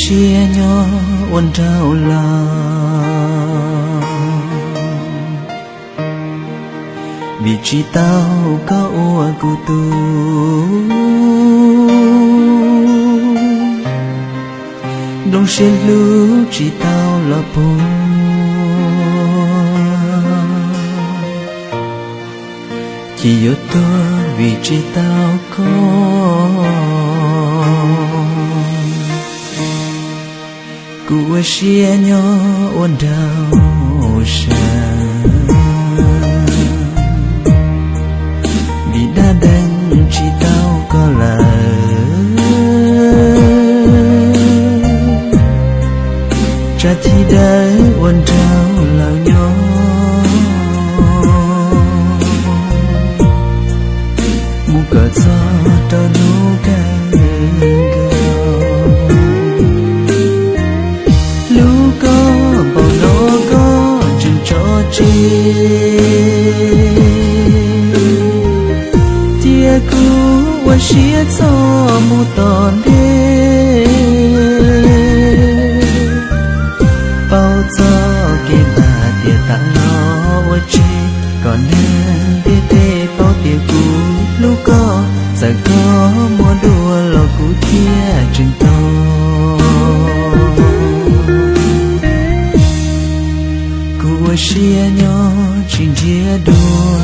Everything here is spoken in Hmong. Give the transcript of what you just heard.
siab nyob ua nraug los, vim tsis tau koj ua kuv tug. Nplooj siab hlub tsis tau los puag, ces yuav tuag vim tsis tau koj. Kuv ua siab nyob ua nraug sawv, vim dab dees tsis tau koj lawm. Tsam chiv dawb ua nraug laus nyob, mus kom txog rau hnub kawg nkaus. Hlub koj npaum no koj tseem tso tseg, cia kuv ua siab txog mus tom ntej. Paub txog kev mas tias tam no ua tseg, kom neeg ntiaj teb paub tias kuv hlub koj. Txawm koj muaj dua los kuv thiaj tseem tau. Kuv ua siab nyob tsis ntsiag dua,